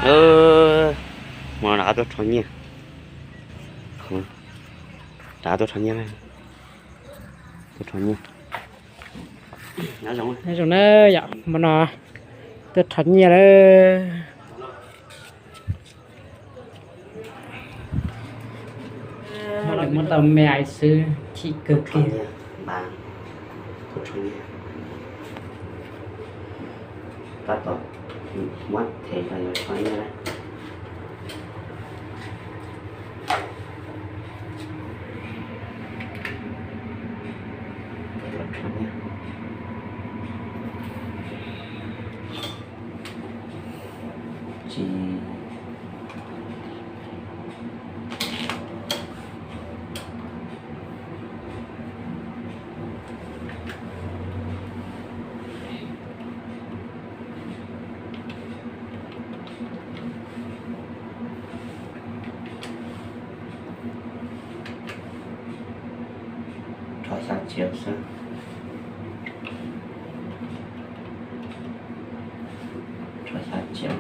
Hmo no rov qab tuaj rho nyiaj, rov qab tuaj rho nyiaj, tuaj rho nyiaj. Nyob zoo na yom, hmo no tuaj rho nyiaj lawm. Hmo no muab tau me aiv xwb, chim kawg kiag. Tab tom muab them los yuav rho nyiaj na. Tsis Rho xya triệu xwb. Rho xya triệu.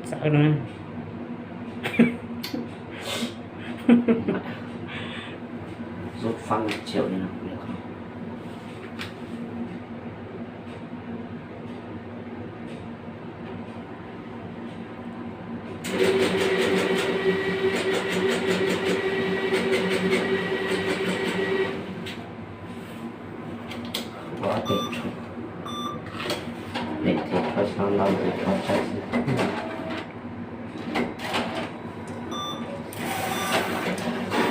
Txawv no. Rút phát triệu đi.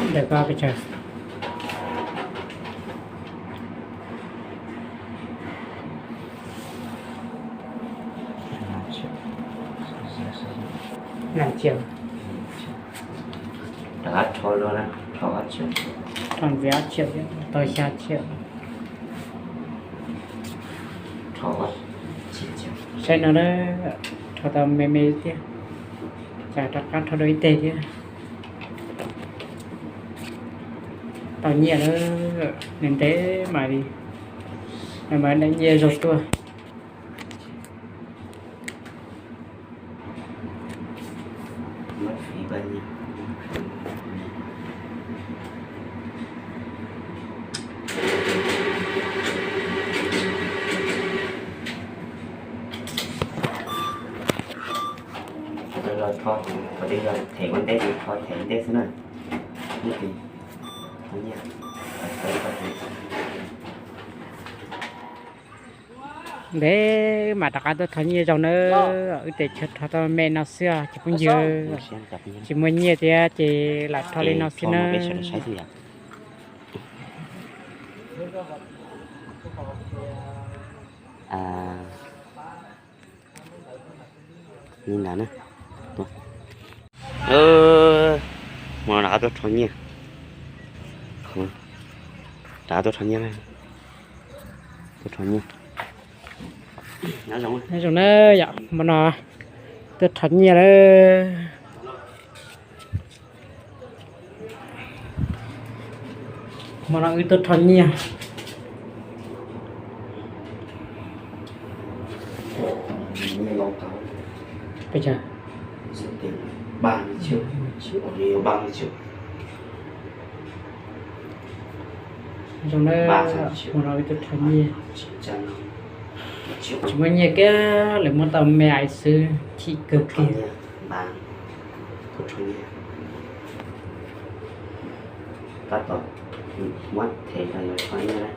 Ntawm ko pes tsawg? Năm triệu. Rov qab rho dua na, rho ob triệu. Rho ntxiv ob triệu thiab, tau xya triệu. Saib no na, rho tau me me thiab, tsam rov qab rho dua ib teg thiab. Tau nyiaj lawm, ntev ntev mam li, mam li nyiaj zoo tuaj. Los rho, rho dej los them ua ntej, rho them ua ntej xwb na. Ib tis, thov nyiaj. Ntev mas rov qab tuaj rho nyiaj zoo na. Wb tes chaw rho tau me no xwb os cov phooj ywg. Tsis muaj nyiaj thiab ces lam rho li no xwb na. Li ntawd na. Hmo no rov qab tuaj rho nyiaj. Rov qab tuaj rho nyiaj, tuaj rho nyiaj. Nyob zoo na yom, hmo no tuaj rho nyiaj lawm. Hmo no wb tuaj rho nyiaj. Pes tsawg? Ba mươi triệu. Ba mươi triệu. Hmo no wb tuaj rho nyiaj. Tsis muaj nyiaj kiag, lawv muab tau me aiv xwb, chim kawg kiag. Tab tom muab them los yuav rho nyiaj na.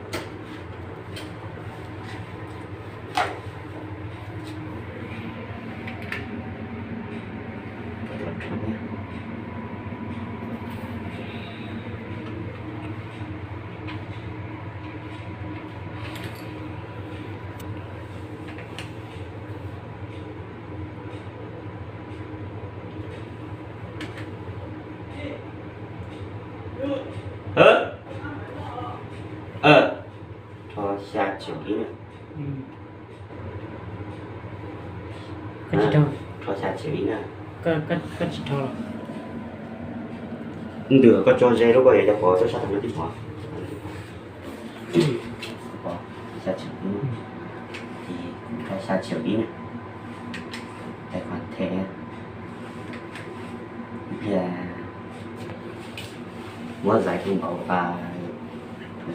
Rho xya triệu ib na. Rho xya triệu ib na. Ntawm koj tso ze lub koj yuav cov pov tuaj sab tod no tib pov. Xya triệu ib na. Tài khoản thẻ. Ib pliag muab zais tus npaum pas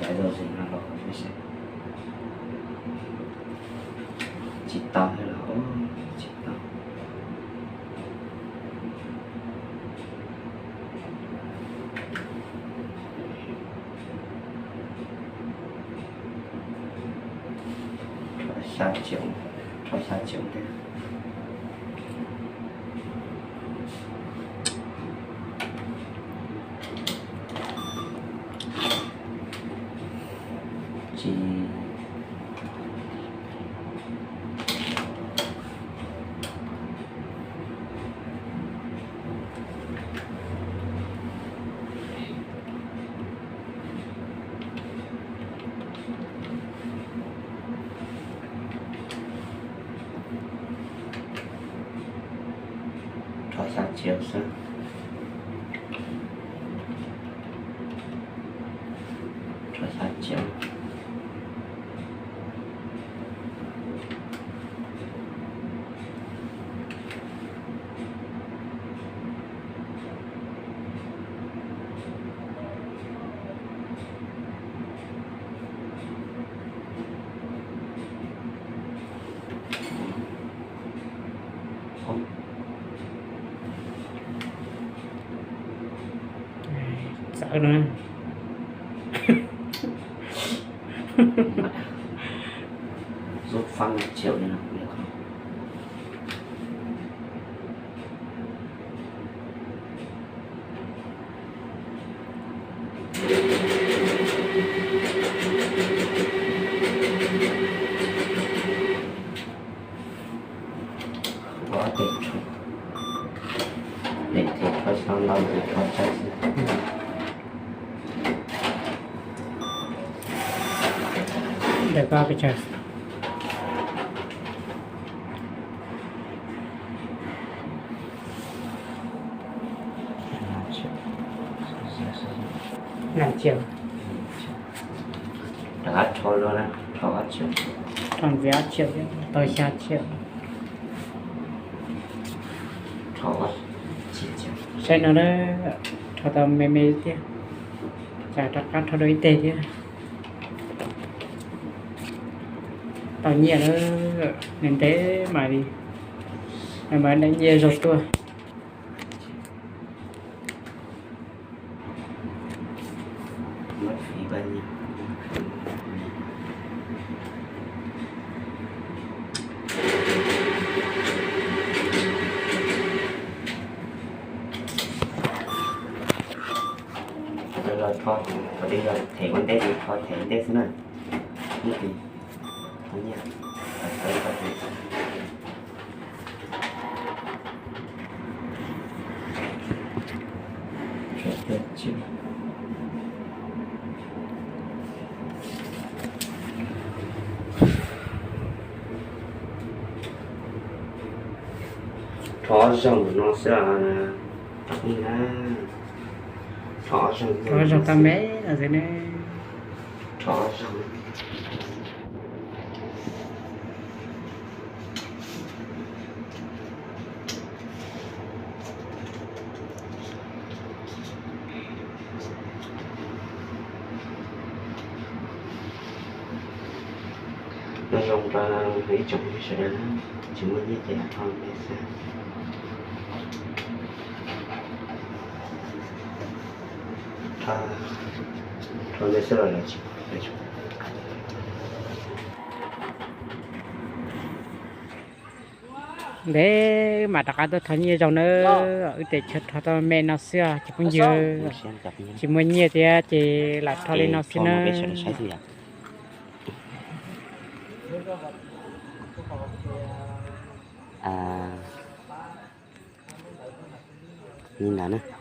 zais zog zis no los tsis tau los tsis tau. Rho xya triệu, rho xya triệu ntej. Tsis Rho xya triệu xwb. Rho xya triệu. Txawv no. Rút phát năm triệu đi nào. Ua tej tshuaj, tej tshuaj txhob ntau, tej tshuaj tsawg xwb. Ntawm koj pes tsawg? Năm triệu. Rov qab rho dua na, rho ob triệu. Rho ntxiv ob triệu thiab, tau xya triệu. Rho ob triệu. Saib no na, rho tau me me thiab. Tsam rov qab rho dua ib teg thiab. Tau nyiaj na, ntev ntev mas li, mas daim nyiaj zog tuaj. Rho, rho, rho, rho, rho ntej, rho ntej xwb na. Ib pliag, thov nyiaj. Rho ob zaug no xwb os. Rho ob zaug, rho ob zaug tau me no xwb ne. Rho ob zaug. Nyob zoo rau ib tsoom sawv daws, tsis muaj nyiaj ces rho ntej xwb. Rho ntej xwb los lawv tsis, lawv tsis. Ntev wb mam rov qab tuaj rho nyiaj zoo na, wb tes rho tau me no xwb os cov phooj ywg. Tsis muaj nyiaj thiab ces lam rho li no xwb na. Li ntawd na.